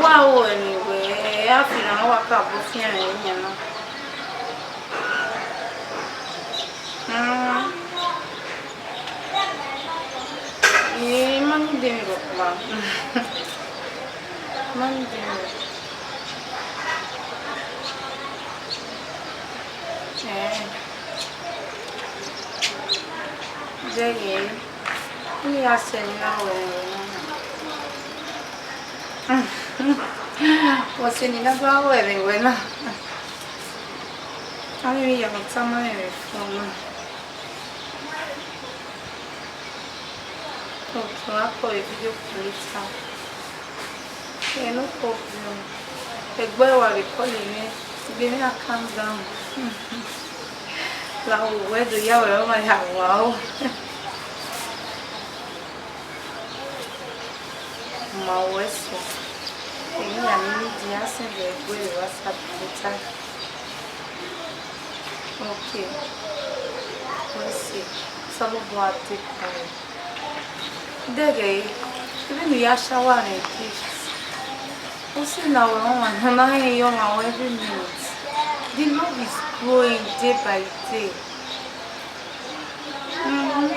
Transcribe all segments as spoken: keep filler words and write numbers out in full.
Wa ru ẹre ne wẹ, a fi na wa ka bu fian ẹre yan na. Hmm. Ẹ, ma ni de mi rhọkpa. Ma ni de mi rhọkpa. Ẹ. Dẹghe, I ya sẹ ne I na ru ẹre wẹ na. Ọse ne I na gha ru ẹre wẹ na. Avbe emwi ya mwẹ tama mwẹ vbe fo na. Okay, wa call video call later. Yeah, no problem. Egbe wa vbe call mwẹ, egbe mwẹ a calm down. La wo wẹ do ya wẹ ọmwa ya wa o. Ma wẹ sẹ. Emwi ya ni need ya send egbe vbe WhatsApp later. Okay. Wẹ sẹ. Osanobua te kpẹre. Dẹghe, even I ya shower and gift. Usi na wẹ ọmwa ne ọ na rẹn ye ọmwa wẹ every minute. The love is growing day by day. Mm-hmm.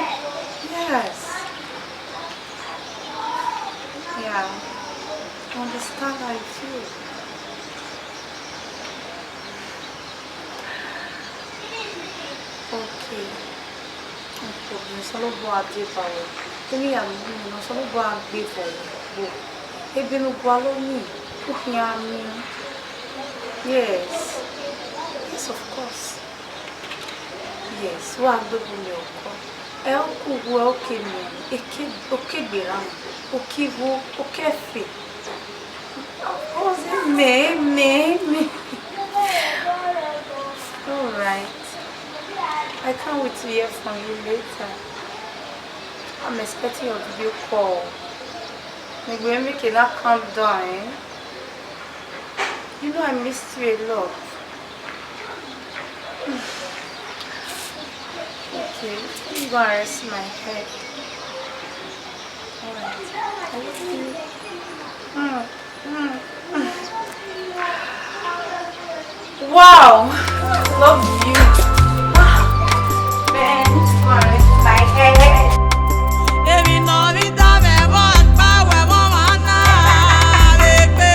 Yes. Yeah. I understand how you feel. Okay. No problem. Osanobua deba wẹ. Emwi ya ne u miẹn na, Osanobua gbe vbe gbo. Ebe ne u gualọ nii, u khian miẹn. Yes. Yes, of course. Yes, wa gbe bu miẹn ọkọ. Ẹ, ọkọ uwu ẹ, oke miẹn, eke, oke gberra, oke igho, oke ẹfe. Of course, amen, amen, amen. All right. I can't wait to hear from you later. I'm expecting your video call. Maybe when we can calm down, eh? You know I missed you a lot. Okay, let me go and rest my head. All right. I love you. Mm. Wow! Love you. Wow. Ben, sorry, my head. Emwi ne ọ rhie da mwẹ vbe ọkpa wẹ vbe ọmwa na vbe gbe.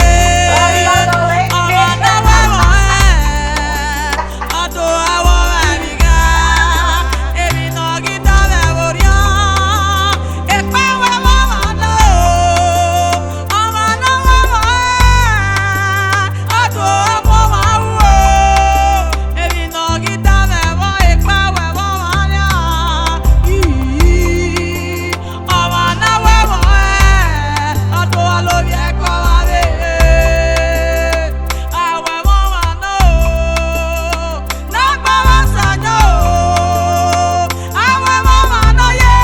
Ọmwa na wẹ vbe ọmwa. Ọdọ avbe ọmwa vbe gha, emwi ne ọ ghi da mwẹ vbe orhiọn, ekpa wẹ vbe ọmwa na o, ọmwa na wẹ vbe ọmwa, ọdọ avbe ọmwa ru o, emwi ne ọ ghi da mwẹ vbe ekpa wẹ vbe ọmwa na, ii, ọmwa na wẹ vbe ọmwa, ọdọ alọ vbe ẹko vbe avbe. Awẹ vbe ọmwa nọ, ne ọ gba vbe Osanobua, awẹ vbe ọmwa nọ ye,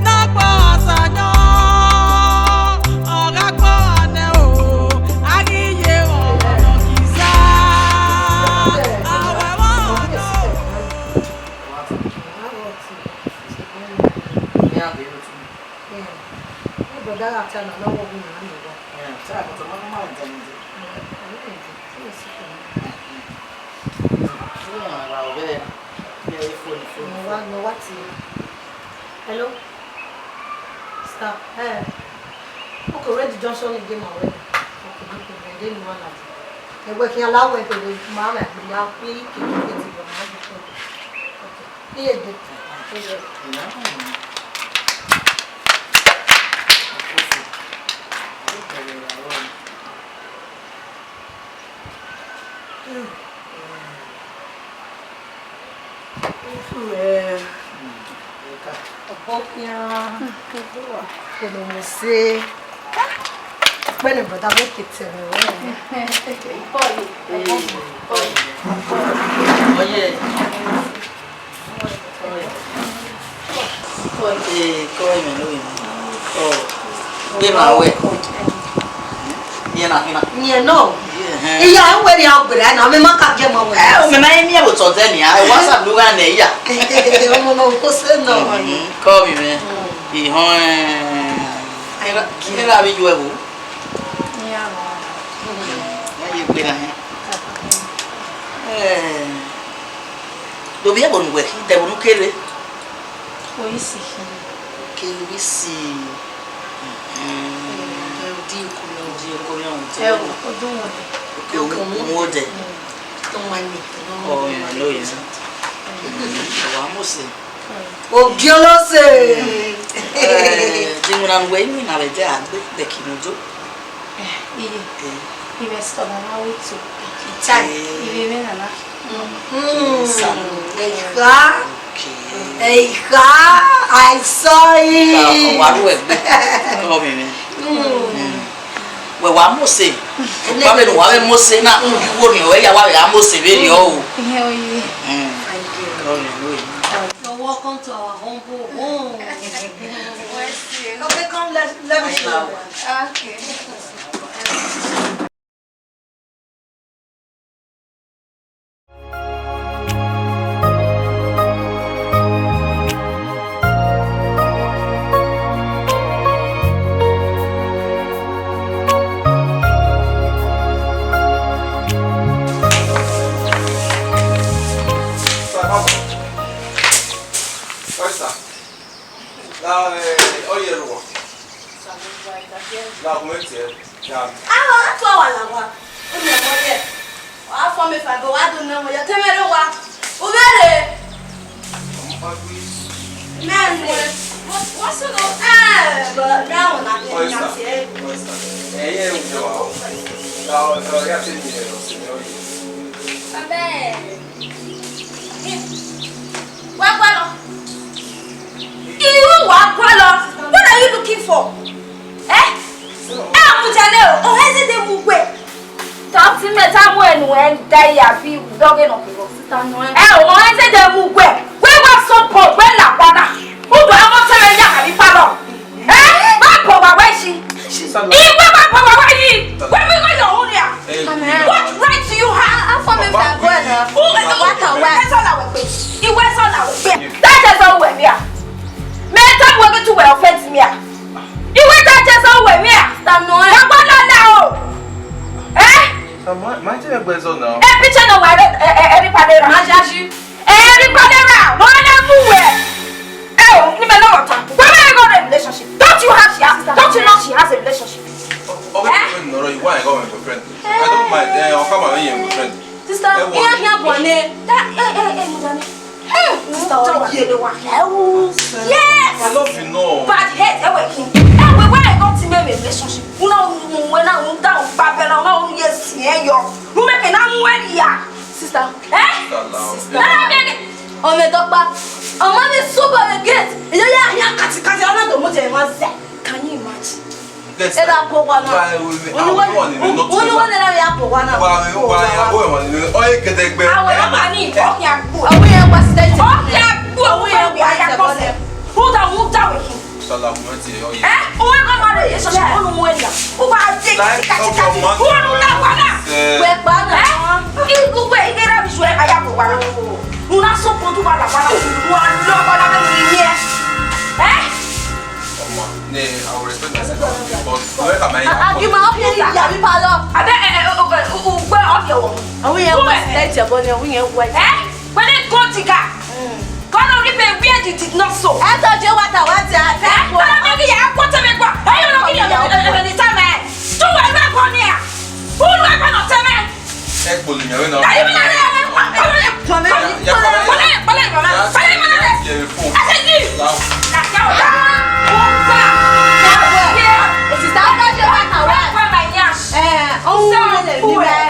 ne ọ gba Osanobua, ọ gha gba ọmwa nẹ o, a ghi ye vbe ọmwa nọ ghi za, awẹ vbe ọmwa nọ. Iran dee ne otu. Yeah. Ẹ brother gha ta na, na wọ gu na ni wa. Yeah, ta ko to ma ma nte nte. Yeah, I don't think so. Yes, you can. Iran la o bele. Yeah, phone, phone. No wa, no wa ti. Hello? Star, eh. Okay, ready junction again, my way. Okay, no problem. Then you wanna. Ẹ wẹ khian la wẹ kede ma mẹ gbe ya kpe ke ke ti yo ma. Okay. Iye de. Iye. Ọbọ khian. Kene mose. Kpẹlẹ brother, make it tell me. Oye. Ee, kọ ẹmwẹ ne ovbi mwẹ. Ọ, gbe ma wẹ. Yẹn na, yẹn na. Yẹn nọ. Ehẹn. Iya, ẹ wẹ ne a gbere na, mẹ ma ka gie ma wẹ. Ẹ, mẹ ma miẹn vbe otọ dẹ nia. Ẹ, WhatsApp ló gha nẹ iya. Ọmọ nọ, kò sẹ nọ. Mhm, kọ ovbi mwẹ. Ihọn, ẹ, ẹ ra vbe yu ẹvbo. Gbe na hẹn. Eh, do vbiẹ ẹvbo ne uwẹ khin, de ẹvbo ne u kere? Oisi khin. Ke Oisi. Mhm. Ẹ, odieko nọ. Odieko nọ, ẹ, odunwọdẹ. Oke, odunwọdẹ. Mm. Ọmwa ni. Ọ, ẹ, no, yes. Wa mose. Ogiolose. Eh, de iwinna ne uwẹ iwinna vbe ẹdẹ a gbe, de ẹki ne u do. Eh, iye. Eh. I vbe sọ na na wẹ to. Itai. Eh. I vbe mwẹ na na. Mhm. Sa. Eha. Okay. Eha, I saw it. Sa, ọ wa ru ẹgbe. Kọ mwẹ mwẹ. Mm. Mm. Wẹ wa mose. Wa vbe ne uwa vbe mose na, mm, igho ni ọ ya wa vbe gha mose vberriọ o. Ihe oye. Mm. Thank you. Kọ mwẹ mwẹ. You're welcome to our humble home. Okay, come, let, let me show you. Okay. Oi, sir. Na, eh, ọ ye ruẹ. Na, ọ mẹ tiẹ. Na. Ah, a tọ wa la wa. Ọ ye ruẹ. Wa fọ mẹ fa, but wa do na mo ya te mẹ re wa. U vbe re? Mẹ ni. What's, what's your name? Eh, but now na. Oi, sir. Oi, sir. Eh, yeah, we do. Na, ọ, ọ, ya te mi re, ọ si mi, ọ ye. Amen. Wa gualọ. Iru wa gualọ. What are you looking for? Eh? Ẹ mudia nẹ o, ọ hẹ zẹdẹ mu wẹ. Tọ ti mẹ ta mu ẹnu ẹ da ya bi dọghe nọ kevọ. Ẹ o, ọ hẹ zẹdẹ mu wẹ. Wẹ wa sọ bọ, wẹ la kwana. Udu amọ ta ya ha ni palọ. Eh? Wa bọ wa wẹ yi. Iwe wa bọ wa wẹ yi. Wẹ mi gha yọ hu nia. What right do you have? Afọ mi fa go na. Who is the what a wa? Iwe sọ na wẹ gbe. Iwe sọ na wẹ gbe. That is all we are. Me tell you to well offend me. Iwe that is all we are. Stand no. Wa wa la la o. Eh? So my, my thing is on now. Eh, picture no wa, eh, eh, eh, every panera. Ma jaji. Every panera. No, no, no, where? Eh, o, ni me no water. Where we go in relationship? Don't you have she has, don't you know she has a relationship? Oh, oh, eh? No, no, you want to go with your friend? I don't mind. Eh, I'll come and your friend. Sister, eh, what? Here, here, boy, ne. That, eh, eh, eh, madam. Hmm, sister, oh, yeah, the one. Yes. I love you, no. Bad head, eh, wait. Eh, we, where I got to make a relationship? Una, una, una, una, una, una, una, una, una, yes, yeah, yo. Who make an unwell, yeah. Sister. Eh? Sister, now. Sister. Nah, man. Ọ mwẹ dọkpa. Ọ ma vbe sẹ obọ vbe gate. Iyo ya hia katikati, ọ na do mu je ma zẹ. Can you imagine? Yes, sir. Ẹ da po wa na. Wa, wa, wa, unu wa, unu wa ne ya po wa na. Wa, wa, wa, wa, wa, wa, ọ ye gẹdẹgbẹ. Awe, ọ ma ni, ọ khian gbuẹ. Awe, ya wa state. Ọ khian gbuẹ, awe, ya wa ya kọsẹ. Who da, who da we? Sala, mo ti yọ ye. Eh? O wa ma ma re, so se onu mo ya. O ba de kati, kati, kati. O nu na wa na. We pa na. Eh? I ku we, i ra bi so e aya ko wa na. Nu na so ko tu wa la wa na. Nu a lo wa na ni ye. Eh? Ọmọ, ne, I will respect myself, but where am I? Ah, ah, give my opinion. Ya bi pa lo. Abe, eh, eh, o, o, o, o, gbe o ye wo. Awe ye wa state, but ne, awe ye wa. Eh? Where they go to ga? Kọ́nà orí bẹ́ẹ̀ wí ẹ̀dì did not so. Ẹ tọ́jú wata wata. Ẹ kọ́nà mi kì í yà á kó tẹ́lẹ̀ gbọ́. Ẹ yóò lọ kí ni ọ̀rọ̀ ní tẹ́lẹ̀. Tún wẹ̀ bá kọ́ ni à. Fún wẹ̀ bá nọ tẹ́lẹ̀. Ẹ kò lè yàrá náà. Ẹ yóò lọ rẹ̀ ẹ wá. Ẹ yóò lọ rẹ̀. Kọ́lẹ̀ kọ́lẹ̀ mama. Kọ́lẹ̀ mama rẹ̀. Ẹ ṣe yìí. Kàkẹ́ ọ̀dà. Ó gbà. Ẹ wọ. Òṣìṣẹ́ ọ̀dọ́ ṣe wá kàwé. Wá bá yín àṣ. Ẹ ọ̀hún ló lè rí rẹ̀.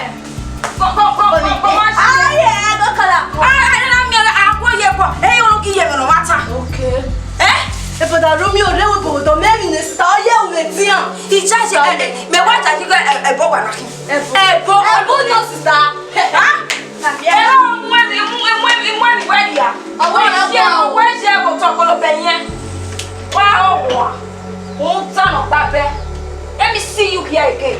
Go, go, go, go, go, go, go. Aye, go kala. Ah, I don't know, mi, I go here, go. Hey, you look here, no matter. Okay. Eh? E brother Romeo, re we bodo, me ni sister, oye, we tian. He just, eh, eh, me wa ja ki go, eh, eh, bo wa na ki. Eh, bo. Eh, bo, no, sister. Huh? Eh, oh, mwe, mwe, mwe, mwe, mwe, where ya? Oh, where ya? Where ya? Go talk all over here. Wa, oh, wa. Won't turn up that bed. Let me see you here again.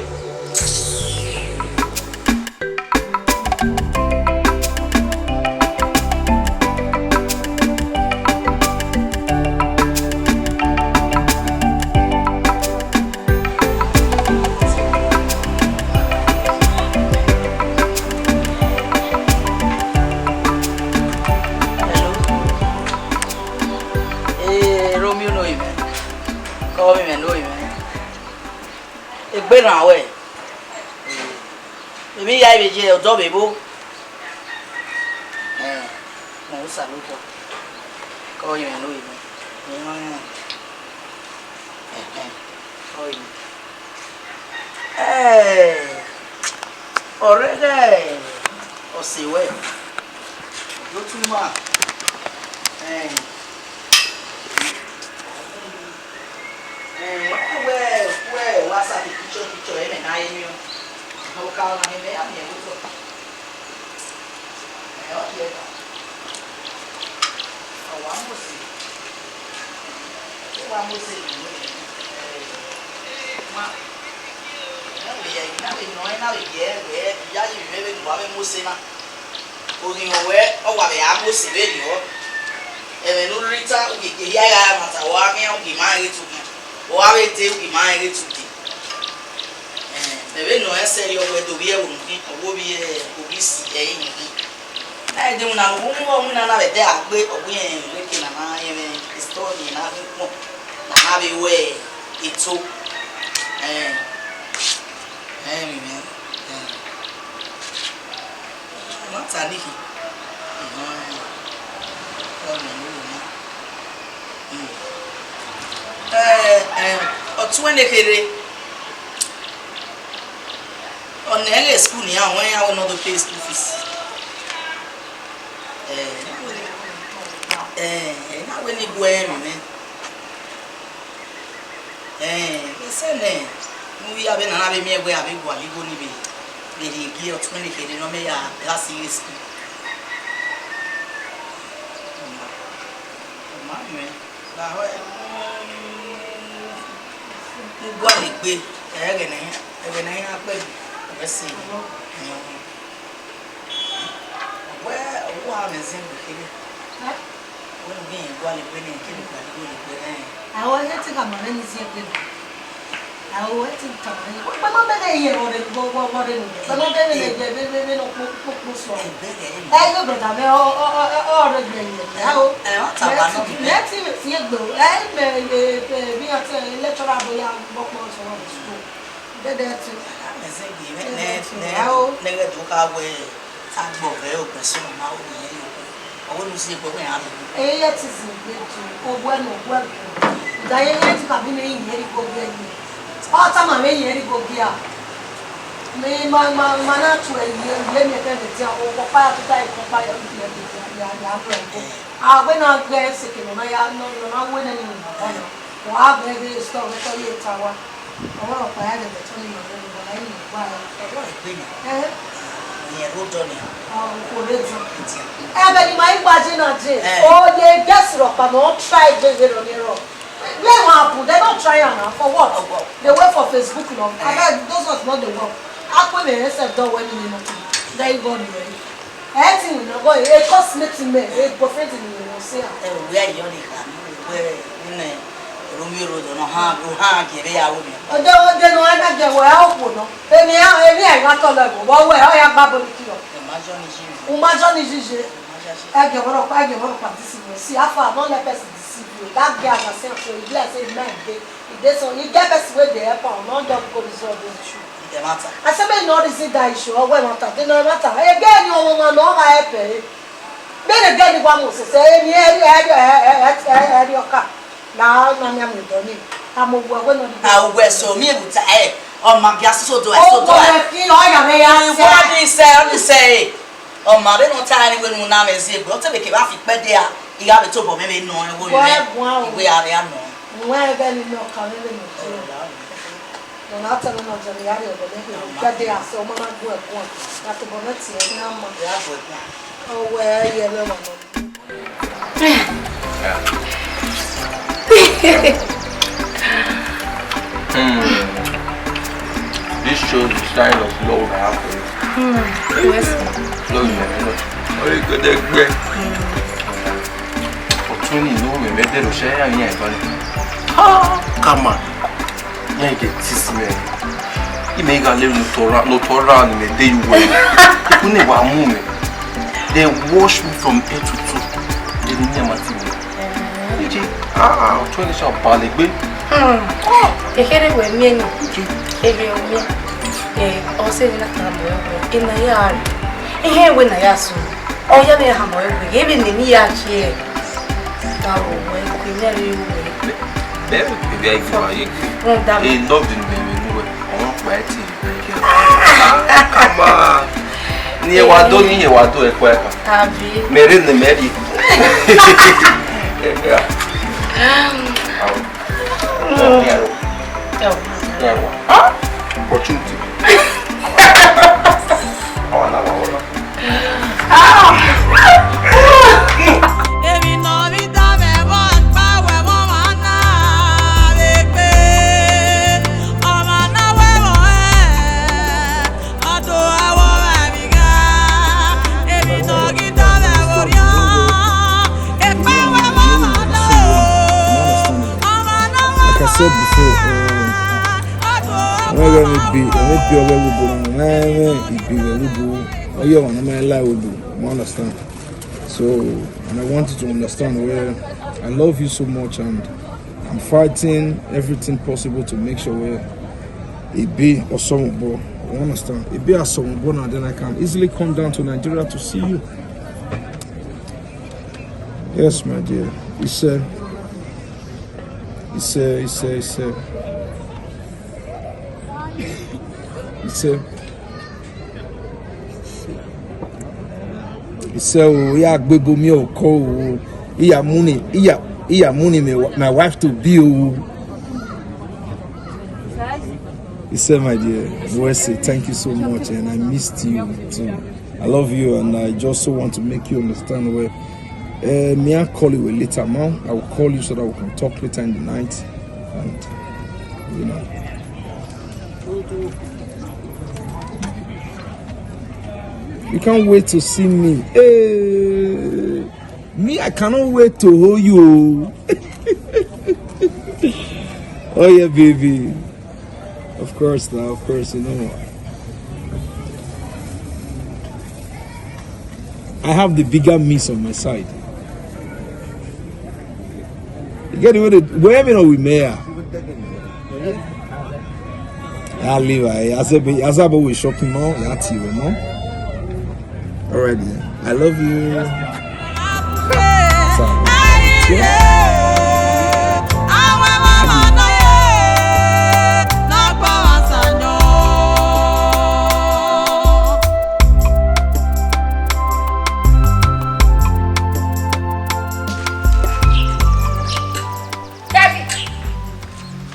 Vbe rhan ruẹ, emwi hia vbe ye ọdọ vbe vbo? Ẹn, mẹ Osanobua, ke ọ rinmwẹ ne ọ rinmwẹ. Mẹ i rẹn ọnrẹn. Ẹhẹn, ọ rinmwẹ. Ẹ, ọrẹghẹ ọse ruẹ, Odotunmwa, ẹn, ẹn, wẹ, wẹ, wẹ, wa sa picture, picture ẹmwẹ ne a ye miẹn. Ọ ka ọna, mẹ, mẹ ya miẹn vbe otọ. Ẹ, ọ ye ẹga. Ọ wa Mose. Ọ wa Mose nọ, ẹ, ma. Ẹ, vbe ya, na vbe nọ, na vbe ye, wẹ, ya ye vbe, vbe ne uwa vbe Mose na. Oghian wẹ, ọ wa vbe a Mose vberriọ. Ẹmwẹ ne u rhirhi ta, u ghi hia gha mata, ọ gha khian, u ghi ma rẹn ghe te u khian. Ọ gha vbe dee, u ghi ma rẹn ghe te u dee. Ẹn, mẹ vbe nọ ẹn sẹrriọ wẹ do vbiẹ ẹvbo nokhin, ọ wo vbiẹ, ovbi isi ẹre nokhin. Na ẹdẹ winna ne u mu winna na vbe ẹdẹ a gbe, ọ wẹ irẹn rẹn ke na ma rẹn mwẹ story na ghi kpọn, na na vbe ru eto. Ẹn, ẹn, mẹ, ẹn. Ọ ma ta nikhin. Ehẹn, ọ nọ ne u na. Hmm. Ẹ, ẹ, ọ tuẹn ne kherhe. Ọ nẹ ghe school nian, wẹ iran wẹ ne ọ do pay school fees. Ẹ, ẹ, ẹ, na wẹ ne I gu ẹre mwẹ. Ẹ, ẹsẹ nẹ, ne u ya vbe na na vbe miẹn wẹ a vbe gualọ igho ni vbe, vbe rhie gie ọtuẹn ne kherhe ne ọ mẹ ya gha si ghe school. Ọ ma, ọ ma miẹn. Lahọ, u gualọ egbe, ẹghẹ ne iran, ẹghẹ ne iran kpe, ọ vbe sẹ. Wẹ, ọ wa mwẹ zẹ gbe kherhe. Wẹ ne u ghi gualọ egbe nẹ, ke ne u gualọ igho ye egbe nẹ. Aro, ẹ te ka ma mwẹ ni zẹ gbe. Aro, ẹ te ka ma mwẹ. Wẹ ma bẹghe ye vbọ rre, vbọ, vbọ, vbọ rre nẹ. Wẹ ma bẹghe ye vbe, vbe, vbe, vbe nọ kpo, kpo, kpo sọ. Ẹ, ighe brother mwẹ, ọ, ọ, ọ, ọ, ọ rre egbe ye. Aro. Ẹ, ọ ta ba nọ mẹ. Mẹ ti, mẹ ti egbe. Ẹ, mẹ, ẹ, ẹ, bi a te lecturer do ya vbọ kpo sọ. Dede ẹtin. Amẹ zẹ gbe mwẹ nẹ, nẹ, nẹghẹ do kha wẹ, ta gbọ vbe okpẹn sunu ma ru yẹn yo. Ọ wẹ ne u si egbe wẹ iran rre. Eye te zẹ egbe do, owẹ ne owẹ gbe. Da ye ye ti ka bi ne yin eri go ge ye. Ọ ta ma me yin eri go ge a. Me ma, ma, ma na tu ẹ ye, ye mi ẹkẹ ne dia, o kọkpa ya tuta, e kọkpa ya tuta, ya, ya, ya, ya, ya. A wẹ na gbe seke nọ na ya, nọ, nọ na wẹ nẹ ni. Wa vbe ghe store vbe tọ ye ta wa. Ọmwa ọkpa ya ghẹ vbe tọ ni ma vbe gba ẹre ni gba ẹre. Ẹrọ egbe ni. Ẹhẹn. Iyẹn ro dọ ni. Ọ, okhuo rre dọ. Ẹghẹ ne ima i gba je na je. Eh. Ọ ye guest rhọkpa ne ọ try egbe vberriọ ni rrọọ. Where you happen? They don't try am now. For what? For what? They wait for Facebook now. Eh. Abeg, those ones not the work. Akpọ ne ẹsẹ dọ wẹ ni ni nọ. They go there. Ẹ ti win nọ, but e cosmate mẹ, e boyfriend ni wẹ sẹ a. Ẹ, wẹ a yọ ni kha, wẹ, wẹ nẹ, Romeo Road, nọ ha, ro ha, gie vbe ya wo mi. Ọdẹ, ọdẹ nọ, a na gie wẹ, a okhuo nọ. Emwi a, emwi a i gha tọ lẹ vbo, wẹ, wẹ, ọ ya gba bọ ni kiyọ. Ẹ ma jọ ni jije. U ma jọ ni jije. Ẹ gie wẹ rhọkpa, ẹ gie wẹ rhọkpa deceive you. See, how far, don't let person deceive you. That girl, as I say, so e be like say man dey. E dey so, e get person wey dey help am, no just go resolve the issue. E dey matter. I say make you no reason that issue, or wey matter, dey no matter. E get any ọmọ no gha help e. Make dem get any one more say, say, any, any, any, any, any, any oka. Na, na, na, me don't need. I'm a woman, no. Ah, we so me with, eh, oh, my gas so do I, so do I. Oh, boy, you know, I am here. What do you say? What do you say? Ọ ma vbene ọ ta ẹre wẹẹ ne u na mwẹ zẹ egbe, ọ te vbe kevbe a fi kpẹdẹ a, I gha vbe tobọ mwẹ vbe nọ ẹvbo mwẹ. Wẹ guan o. Iwẹ a vbe a nọ. Wẹ ẹghẹ ne ọ ka mwẹ vbene ọ tie. Ọ na ta mwẹ nọ, ọ zẹ ne I gha rrie obọ mwẹ kevbe kpẹdẹ a, sẹ ọ ma na gu ẹre guan. Ya tobọ mwẹ tie, ọ na ma. Ya gu ẹre guan. Ọ wẹ ẹre ye ẹmwẹ wa nọ. Hmm. This shows the kind of love I have for you. Hmm. Yes. Love you, man. Orí kò dé gbẹ. Ọ̀tún ni ìlú mi, mi dé lọ ṣe é yàn yín ẹ̀gbọ́n ni. Come on. Yẹn gẹ tease me. Ime gha le no tora, no tora ni me dey you well. Ikú ni wa mú mi. They wash me from head to toe. They didn't hear my thing. Ije, ah, ah, ọtọ ni sha ba le gbe. Ekherhe wẹ miẹn ni, erriọ miẹn. Eh, ọ sẹ vbe na tama ruẹ wẹ, ena ya re. Ehẹn, wẹ na ya sunu. Ọ ya vbe hama ruẹ wẹ, ghẹ vbe nene ya tie. Ka wo wẹ, ku mẹ re wẹ. Bẹẹ vbe vbe a yi gbe ma ye gbe. Run da. E love the name wẹ, ọ kpa ẹtin. Ama, ni e wa do, ni e wa do, ẹ kue kan. Abi. Mẹ rre ne mẹ rrie. Yeah. Opportunity. Emwi ne ọ rhie da mwẹ vbe ọkpa wẹ, ọmwa na vbe gbe, ọmwa na wẹ vbọ ẹn. Like I said before, um, whenever we be, when we be over we go, man, we be we go. Oh, yeah, man, I mean, like we do, you understand? So, and I want you to understand where I love you so much, and I'm fighting everything possible to make sure where it be or someone, but you understand? It be as someone, and then I can easily come down to Nigeria to see you. Yes, my dear. It's a, it's a, it's a, it's a, it's a, it's a, oh, yeah, gbebo mi o ko o. Iya money, iya, iya money me, my wife to be o. He said, my dear, Wesley, thank you so much, and I missed you too. I love you, and I just so want to make you understand where. Uh, may I call you later, man? I will call you so that we can talk later in the night, and you know, you can't wait to see me. Hey, me, I cannot wait to hold you. Oh yeah, baby. Of course, now, of course, you know. I have the bigger miss on my side. You get the way they, where me know we may. I live, I, I say, I say, but we shopping mall, yeah, T V mall. Alrighty, I love you. David,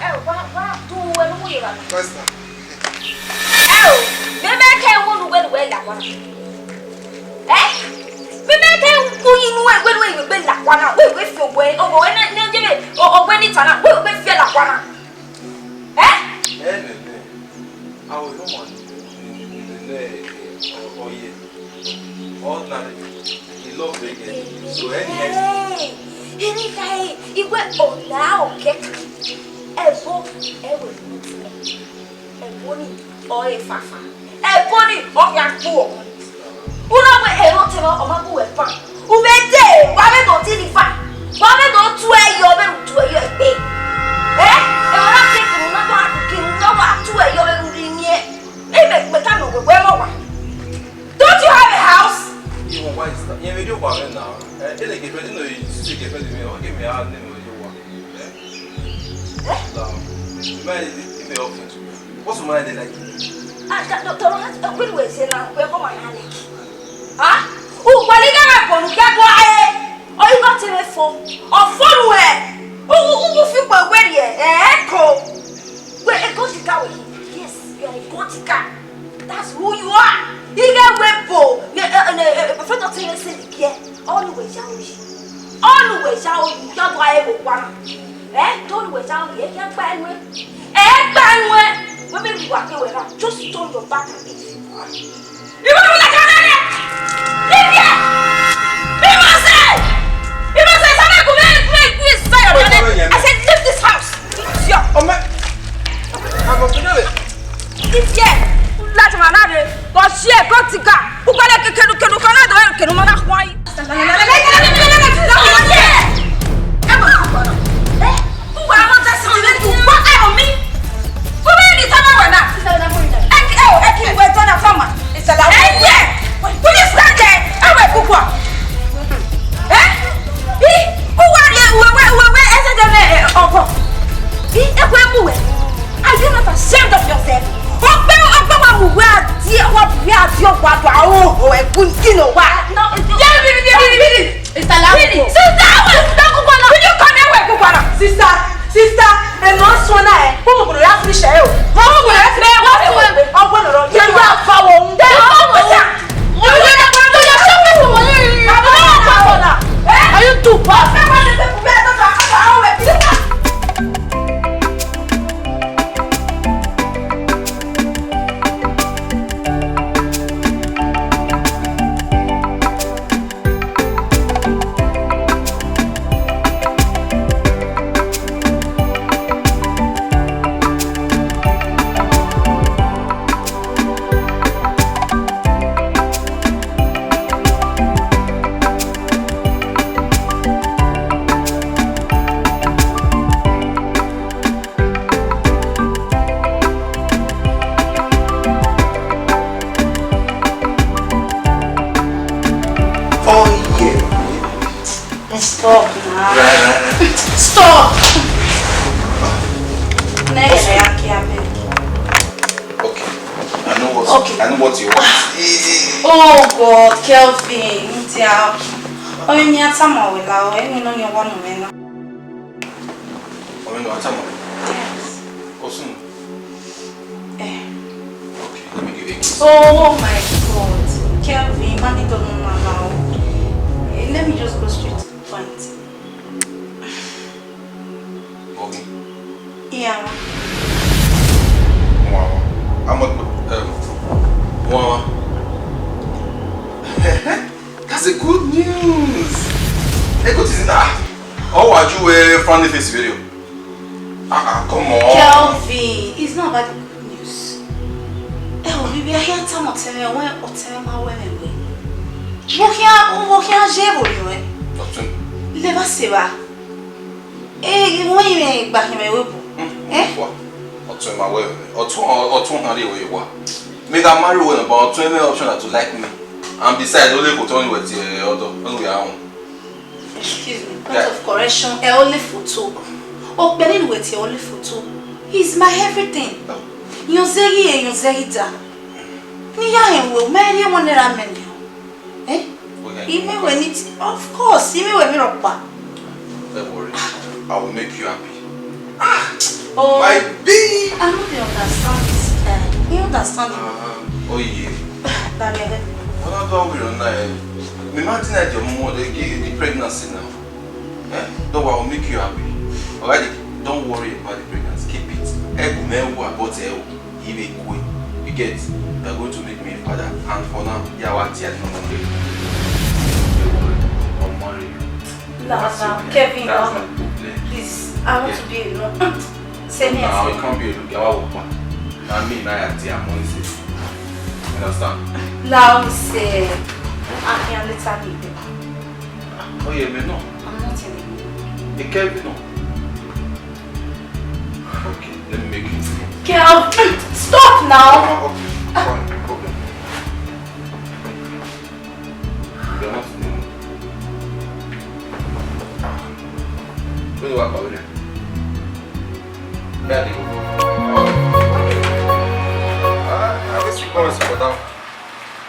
ẹ o, wa, wa, tu ẹnu mu ye evba nọ. Ẹ o, mẹ mẹ kẹ wẹ ne uwẹ ne uwẹ la kua na. Ẹ? Mẹ mẹ kẹ ku yi nu wẹ, wẹ ne uwẹ gbe la kua na. Wẹ wẹ fi ogbẹ, ogbẹ wẹ ne, ne je o, ogbẹ ni ta na. Wẹ wẹ fi la kua na. Ẹ? Ẹ mẹ mẹ. Aro ne ọmwa ne ọ ye, ọ na, I love you again. So, any next. Hey, any guy, I wẹ ọna ọ kẹkan. Ẹvbo, ẹ wẹ ne ọ ti mẹ. Ẹvbo ni, ọ re fafa. Ẹvbo ni, ọ khian gbuọ. Unu wẹ ẹre ọ te mwẹ, ọ ma gu wẹ ban. U vbe dee, wa vbe do deliver. Wa vbe do tuẹ yọ vbene u tuẹ yọ egbe. Eh? Ẹmwẹ na ke kinu na wa, kinu na wa tuẹ yọ vbene u rhie miẹn. Imẹ, mẹ ka nọ wẹ, wẹ mọ wa. Don't you have a house? Even why is that? Yẹn vbe rhie owa mwẹ na. Eh, ele girlfriend, no, you see girlfriend mi, ọ ghe mẹ a ne mẹ rhie owa. Eh? Eh? Now, you mind if I offer to you? What's my name like? Ah, that, that, that, that, when we say now, we come and like. Ah? U wali ga na bonu ke bo aye. O, you got telephone. O phone we. U, u, u, u fi gbe wẹ ye. Eh, ko. Wait, a gold digger we. Yes, you are a gold digger. That's who you are. Ige webo. Ne, eh, ne, eh, eh, friend of ten say, yeah. Ọni wẹ ya ru yi. Ọni wẹ ya ru yi, ya do ae vbe owa na. Eh, te ọni wẹ ya ru yi, ẹ gba ẹnu ẹ. Ẹ gba ẹnu ẹ. Wẹ vbe rhie uwa ke wẹ ra, just turn your back and leave. You want to like that? Leave here. Leave us. Leave us. Come here, come here, come here, come here, inside your bed. I said, leave this house. Leave here. Ọmọ, I'm a Leave here. Láti máa láre. Kò sí ẹ̀kọ́ ti kà. Púpọ̀ lẹ́kẹ̀kẹ́ kẹnu kẹnu kan láti wá kẹnu mọ́ náà wáyé. Ẹ bọ̀ náà bọ̀ náà. Ẹ, who are you that to let you Wa do aro ho ẹkun kino wa. No, yeah, really, really, really. Sister, la really. Sister, wa sister kukwana. Will you come here, we kukwana? Sister, sister, ẹ ma suẹn na ẹ. Vbọ obodo ya finish ẹ o. Vbọ obodo ya finish ẹ. Vbọ obodo ya finish ẹ. Ọgbẹn ọrọ. Ẹ ya fa wo. Ẹ fa wo. Ẹ fa wo. Are you too bad? Four years. Stop now. Right, right, right. Stop! Next week, I beg. Okay. I know what, okay. I know what you want. Easy. Oh God, Kelvin, dear. Oh, you need to tell me, well, I ain't no one. Ọmọ ẹnu wa tama. Yes. Osun. Eh. Okay, let me give you a kiss. Oh my God. Kelvin, money don't know now. Eh, let me just go straight to the point. Okay. Yeah. Wow. I'm a, um, wow. That's a good news. A good news. Ah, oh, are you a frowny face video? Ah, ah, come on. Kelvin, it's not about the good news. Eh, we were here time of time when hotel ma we me we. Wo here, wo here je wo yo eh. Doctor. Leva se ba. Eh, wo yi me gba him we bu. Eh? Doctor ma we. Doctor, doctor na re we wa. Me da marry we, but doctor any option na to like me. And besides, only for Tony with the other. Only we are on. Excuse me, point of correction, ẹ o le photo. Okpẹlẹ ne wẹ tie ẹ o le photo. He's my everything. Yọn zẹghi ẹ, yọn zẹghi da. Ne I ya hẹn wẹ, mẹ rhie one naira mẹ nẹ. Eh? I miẹn wẹ ni, of course, I miẹn wẹ emwi rhọkpa. Don't worry, I will make you happy. Ah, oh, my babe. I no dey understand this guy. You understand him? Ah, oh yeah. Daniel. What do I do with your name? Me ma deny the, the, the pregnancy now. Eh? Don't worry, I'll make you happy. Alright, don't worry about the pregnancy. Keep it. Ẹ gbe mẹ wo about ẹ o. Ibe kue. You get? You are going to make me a father. And for now, yeah, what? Don't worry. I'll marry you. No, no, Kevin, no. Please, I want to be alone. Same here. No, you can't be alone. Get out of my. Now me, now I tell you, I'm only six. Understand? Now say, I can later meet them. Oh yeah, me no. I'm not in it. Hey, Kevin, no. Okay, let me make you. Kel, stop now. Oh, okay, fine, no problem. You're not in it. Where do I go there? Daddy. Ah, I will see boys for now.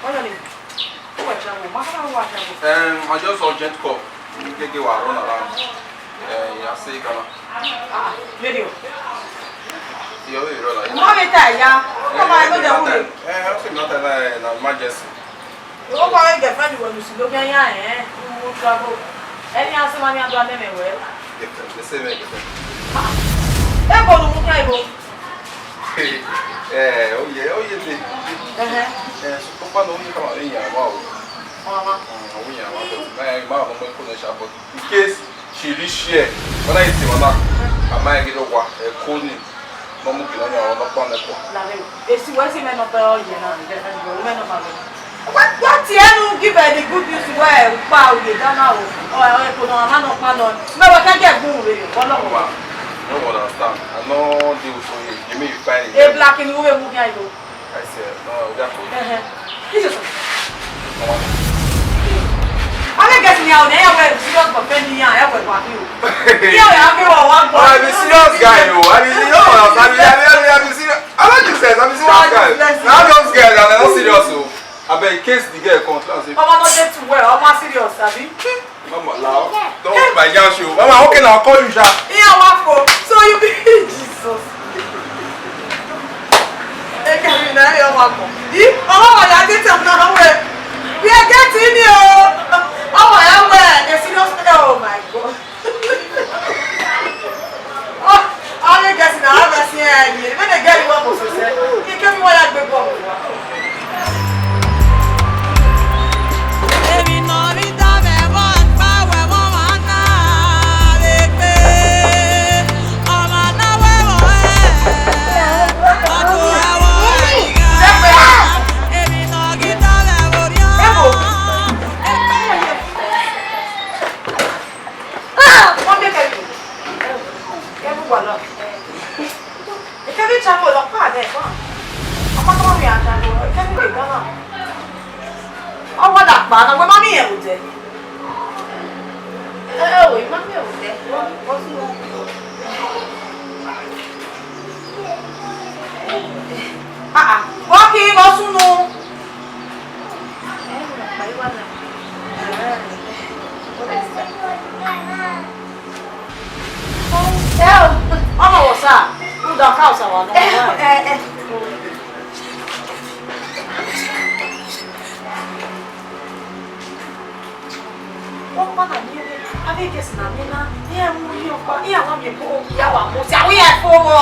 What are you? Who are you? What are you? Um, I just urgent call. Gege wa run around. Eh, ya say kana. Ah, radio. Yo, yo, yo, like. Mo me ta ya. Come on, go there. Eh, I say not an emergency. Ìwọ pa girlfriend wẹ lu si ló fẹ́ yá ẹ̀ ẹ́, mo travel. Ẹni a sọ ma ní adó anẹ́ mẹ wẹ̀. Girlfriend, the same girlfriend. Ẹ bọ̀ ló mú ká ìbò. Eh, oh yeah, oh yeah, babe. Ẹhẹ́. Eh, so, papa, no, you come out in your mouth. Ọmọ. Oh, yeah, I want to. My, my, my, my, my, my, my, In case she reach here, when I see Mama, I might get a wa, a call me. No mu kina ni awon ọkpa nẹkọ. Lare, esi wẹ si mẹ nọmba ọyẹ na, girlfriend wẹ, mẹ nọmba wẹ. Wa, wa tie nu give her the good news wẹ u kpa oye da na o. Ọ, ọ, eko nọ, a ma nọ kpa nọ. Mẹ wẹ kẹ jẹ gun re, Ọlọrun. Mama, you don't understand. I no deal with you. Give me you find it. E black ni wo mu kẹ yo. I say, no, we are going. Ẹhẹn. This is. Mama. Ave guess ni awon ẹyẹ wẹ serious boyfriend ni ya, ẹ wẹ wa bi o. Iye wẹ ave wa wa gbọ. I be serious guy o. I be, you know, I be, I be, I be, I be serious. I like this guy. I be serious guy. Now those guys are not serious o. Abeg, in case the girl come, tell am say, Mama, no dey too well. Mama, serious, abi? Mama, lao. Don't open my yam show. Mama, okay now, I'll call you, sha. Yeah, wa fo. So you be Jesus. Ekemi na yo wa ko. Yi, ọmọ wa ya get am na we. We are getting you. Ọmọ ya we, a serious. Oh my God. Ọ, ọ ni gẹsi na, a gẹsi ẹre ni. Vbene girl wa mu sẹsẹ, Ekemi wa ya gbe ball wa. Emwi ne ọ rhie da mwẹ vbe ọkpa wẹ vbe ọmwa na vbe gbe, ọmwa na wẹ vbe ọre, ọ do ra vbe ọre igha. Emwi ne ọ rhie da mwẹ vbe orhiọn. Wọ́n gbé kẹ́mi. Kẹ́mi wà náà. Kẹ́mi travel lọ pa àdé ẹ̀kọ́. Ọkọ tó wọ́n mi àdá lọ, kẹ́mi lè gán náà. Ọ wọ́n dà pa, àwọn ọmọ mi yẹn kò jẹ. Ẹ ẹ wò, ìmọ̀ mi ò jẹ. Wọ́n wọ́n sún wọn. Ah ah, wọ́n kì í wọ́n sún nu. Ọmọ wọ sa, n da ka ọsa wa nọ. Ọkpa na miẹn vbe avbe guest na miẹn na, iran mu yi ọkpa, iran wa miẹn ko ya wa mu, si awu iran fo vbọ.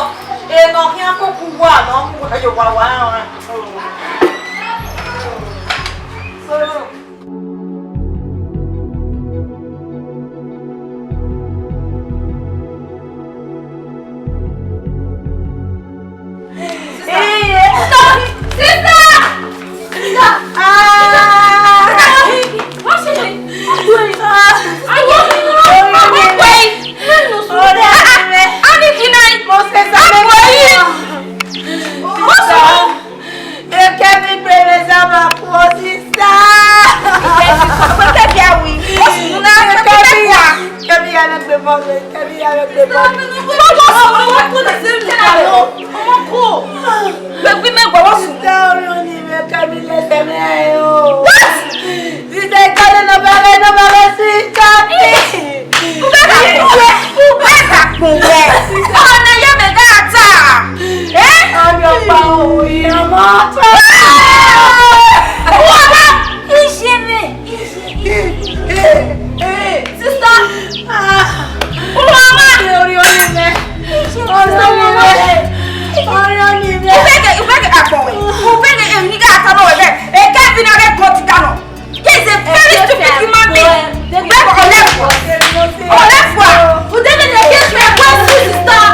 Enọ khian koko uwa nọ mu yo wa wa rẹn. So, Sister! Sister! Sister! Ah! Sister! What's your name? Ah! Are you okay? What's your name? Ekemi gbele zama khuo sista. Ekemi awi. Ekemi, Ekemi ya vbe gbe ball, Ekemi ya vbe gbe ball. Gbẹgbẹ mẹ gbọwọ sùn. Sista, orí òní mi, Ekemi lẹsẹ mẹ o. What? Sista, Ekemi nọ bẹghe, nọ bẹghe sista mi. Ube ka kpọnwẹ, ube ka kpọnwẹ. Ọna ya mẹ gha ta. Eh? Ọmọ ọkpa oyi ọmọ ọkpa. Uwa ba iye mẹ. Sister. Uwa ba. Orí orí mẹ. Orí orí mẹ. Orí orí mẹ. Ube ke, ube ke ka kpọnwẹ. Ube ke, eh, ni gha ta bọ wẹ. Ekemi na ghe go ti ta nọ. He is a very stupid human being. Beg Olefua. Olefua. Udebe na get me one sister.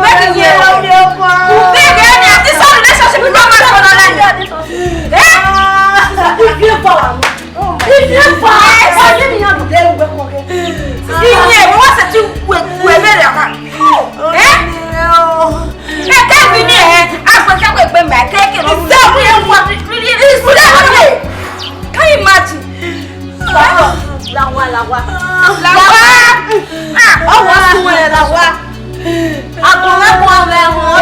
Beg you. Beg you. This whole relationship is not my son. Eh? If you go, if you go, why you me on the day we go again? Iye, wọ́n ṣe ti wẹ̀ wẹ̀ mẹ́rẹ̀ kan. Eh? Eke vini ẹre, agbẹkẹwẹ egbe ma kẹkẹ nọ. Ize ọmọ yẹn wa, ize ọmọ yẹn. Can you imagine? Lawa, lawa. Lawa. Ah, ọwọ sun wẹ lawa. Agbọn mẹ kọ mẹ họn.